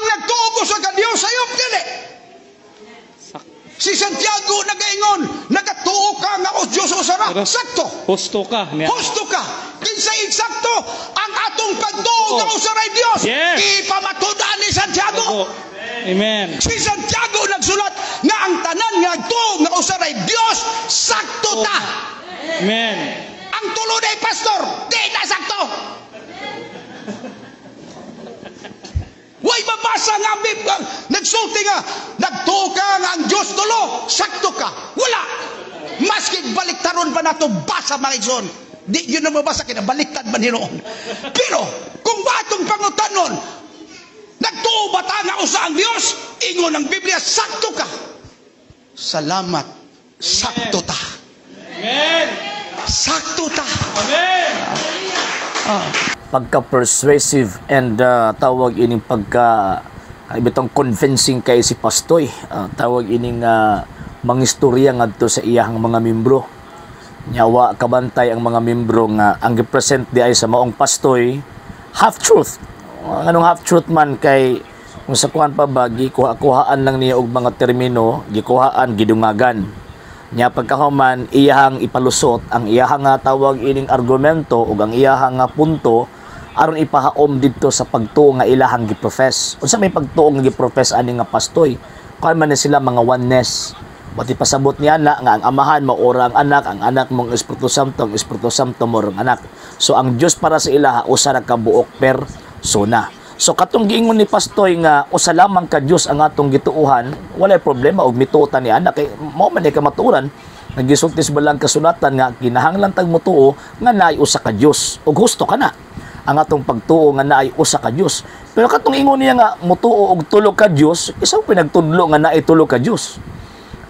Ang nagtuo og usa ka Dios, sayop dili. Si Santiago nagaingon, nagatuo ka nga o Dios usa ra, sakto. Husto ka niya. Husto ka. Kinsa eksakto ang atong pagtuo nga usa ray Dios? Ipamatudan ni Santiago. Opo. Amen. Si Santiago nagsulat nga ang tanan nga nagtuo nga usa ray Dios, sakto ta. Amen. Ang tulo day pastor, di na sakto. Way mabasa nga ang Biblia. Nagsulti nga, nagtuo ka nga ang Diyos tulo, sakto ka. Wala. Maski baliktaron pa nato basa, mga igsoon. Di yun na mabasa, kina baliktad man hinuon. Pero kung batong pangutanon, nagtuo ba ta nga usa ang Dios? Ingon ang Biblia, sakto ka. Salamat, sakto ta. Amen. Sakto ta. Amen. Pagka-persuasive and tawag ining pagka ibitong convincing kay si Pastoy, tawag ining mangistorya ngadto sa iyahang mga membro. Nyawa kabantay ang mga membro nga ang gipresent di ay sa maong Pastoy half truth. Anong half truth man kay kung sa kuan pa ba, gikuha-kuhaan lang niya og mga termino, gikuhaan, gidungagan niya, pagkahuman iyahang ipalusot ang iyahang nga tawag ining argumento ug ang iyahang nga punto aron ipahaom didto sa pagtuo nga ilahang giprofess. Unsa may pagtuo nga giprofess ani nga pastoy? Kuan man ni sila mga oneness. Bati pasabot niya na nga ang Amahan maura ang anak mong Espiritu Santo, ang Espiritu Santo mo ang anak. So ang Dios para sa ilaha usa ra ka buok persona. So katong giingon ni Pastoy nga usa lamang ka Dios ang atong gituohan, walay problema og mituo ta ni anak kay mao man ni kamatuoran. Nagisulti sa balang kasulatan nga kinahanglan tag motuo nga naay usa ka Dios ug husto ka na ang atong pagtuo nga naay usa ka Dios. Pero katong ingon niya nga motuo og tulo ka Dios, isang pinagtudlo nga naay tulo ka Dios.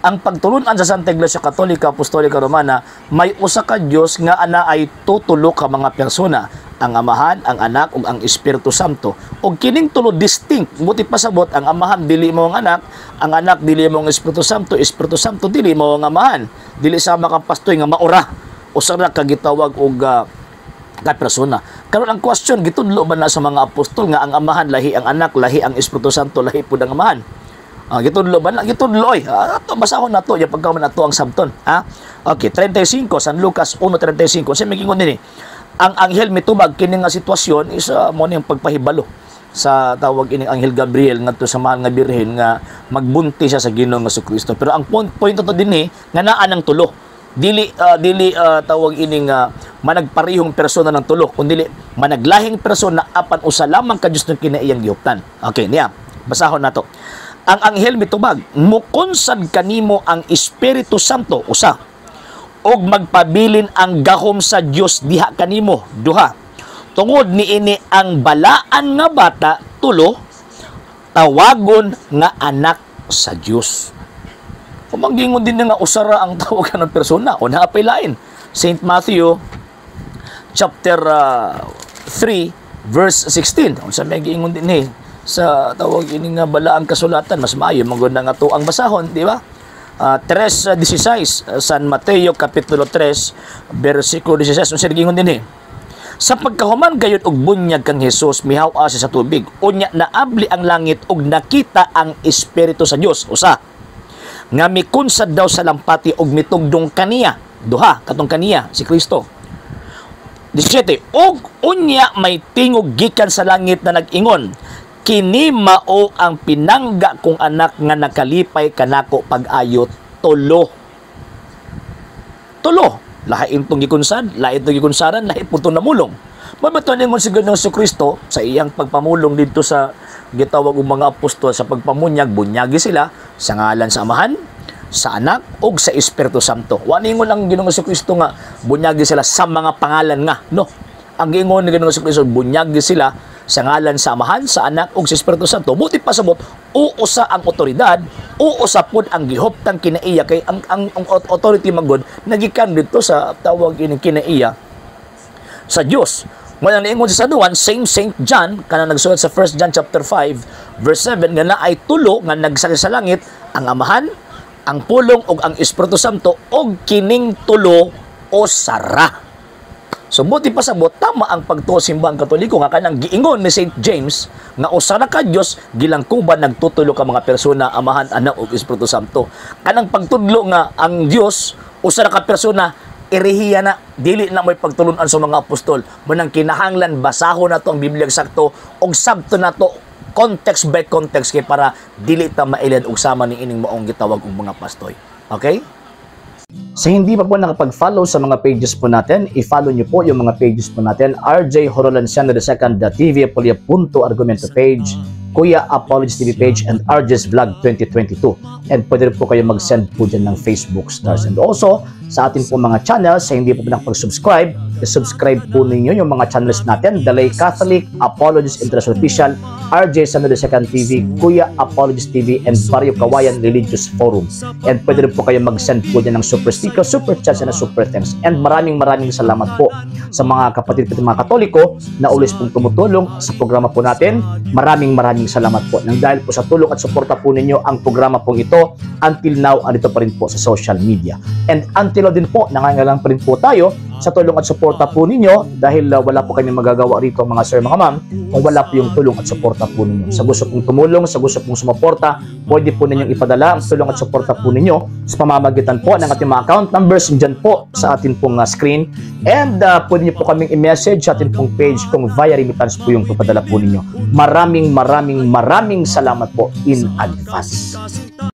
Ang pagtulunan sa Santa Iglesia Katolika Apostolika Romana, may usa ka Dios nga ana ay tutulo ka mga persona, ang Amahan, ang Anak ug ang Espiritu Santo. Ug kining tulo distinct, buti pasabot ang Amahan dili mo ang Anak, ang Anak dili mo ang Espiritu Santo, Espiritu Santo dili mo ang Amahan. Dili sama kang pastoy nga maura. Usa ra ka gitawag og ka persona. Karon ang question, gitudlo ba na sa mga apostol nga ang Amahan lahi ang Anak, lahi ang Espiritu Santo, lahi pud ang Amahan? Gitudlo ba na? Gitudlo oy. Ato basahon nato ya pagkaman nato ang sabton, ha? Okay, 35 San Lucas 1:35. Sa migingon dinhi. Ang anghel mitubag kini nga sitwasyon is mo ni ang pagpahibalo sa tawag ining Anghel Gabriel ngadto sa mahal nga birhen nga magbunti siya sa Ginoong Kristo. Pero ang point to dinhi nga naa ng tulo. Dili tawag ining managparehong persona ng tulo, kundi managlahing persona apan usa lamang ka Dios ng kinaiyang gihuptan. Okay, niya. Basahon nato. Ang anghel mitubag, mukonsad kanimo ang Espiritu Santo, usa, ug magpabilin ang gahom sa Dios diha kanimo, duha. Tungod niini ang balaan nga bata, tulo, tawagon nga anak sa Dios. Kumanggingon din nga usara ang tawagan ng persona o naapay lain. Saint Matthew chapter 3 verse 16. Unsa may giingon din ni sa tawag ini nga balaang kasulatan, mas maayo man gud nga ato ang basahon, di ba? 3:16, San Mateo kapitulo 3 bersikulo 16, unsa giingon dinhi? Sa pagkahuman gayud og bunyag kang Hesus, mihaw-a siya sa tubig. Unya naabli ang langit ug nakita ang Espiritu sa Dios, usa, nga mikunsad daw sa lampati og mitugdong kaniya, duha, katong kaniya si Kristo. 17, og unya may tingog gikan sa langit na nag-ingon, kini mao ang pinangga kong anak nga nakalipay kanako pag-ayo, tulo. Tulo. Lahi itong gikunsad, lahi itong gikunsaran, lahi po itong namulong. Mabato ningon si Ginoong Kristo sa iyang pagpamulong dito sa gitawag og mga apostol sa pagpamunyag, bunyagi sila sa ngalan sa Amahan, sa Anak ug sa Espiritu Santo. Wa ningon ang Ginoong Kristo nga bunyagi sila sa mga pangalan nga, no. Ang giingon ni Ginoong Kristo, bunyagi sila sa ngalan sa Amahan, sa Anak ug sa Espiritu Santo. Buti pasabot, uusa ang otoridad, uusa pod ang gihuptang kinaiya kay ang authority man gud nagikan dito sa tawag ining kinaiya sa Dios. Ngunyan ang niingon sa San Juan, same Saint John kana nagsulat sa 1 John chapter 5 verse 7 nga naay tulo nga nagsakay sa langit, ang Amahan, ang Pulong ug ang Espiritu Santo, ug kining tulo usara. So buti pasabot, tama ang pagtuo Simbahang Katoliko nga kanang giingon ni Saint James nga usa ra ka Dios gilangkuban nagtutulo ka mga persona, Amahan, Anak ug Espiritu Santo. Kanang pagtudlo nga ang Dios usa ra ka persona, erehiya na, dili na mo'y pagtulunan sa mga apostol. Munang kinahanglan basahon nato ang Biblia sakto ug sabto nato context by context kay para dili ta mailad og sama ni ining maong gitawag og mga pastoy. Okay? Sa hindi pa po nakapag-follow sa mga pages po natin, i-follow nyo po yung mga pages po natin. RJ Horolanciano II, TV Apolia Punto Argumento page, Kuya Apologies TV page, and RJ's Vlog 2022. And pwede rin po kayo mag-send po dyan ng Facebook stars. And also, sa atin po mga channels, sa hindi po nakapag-subscribe, i-subscribe po ninyo yung mga channels natin. Dalay Catholic, Apologies International Official, RJ Sano II TV, Kuya Apologies TV, and Barrio Kawayan Religious Forum. And pwede rin po kayo mag-send po dyan ng super sticker, super chats, and super thanks. And maraming maraming salamat po sa mga kapatid ko, mga Katoliko na always pong tumutulong sa programa po natin. Maraming maraming salamat po. Nang dahil po sa tulong at suporta po ninyo, ang programa pong ito until now andito pa rin po sa social media. And until now din po, nangangailangan pa rin po tayo sa tulong at suporta po ninyo dahil wala po kami magagawa rito, mga sir, mga ma'am, kung wala po yung tulong at suporta po ninyo. Sa gusto pong tumulong, sa gusto pong sumuporta, pwede po ninyong ipadala ang tulong at suporta po ninyo sa pamamagitan po ng ating mga account numbers dyan po sa ating pong screen. And pwede niyo po kaming i-message sa ating pong page kung via remittance po yung papadala po ninyo. Maraming maraming maraming salamat po in advance.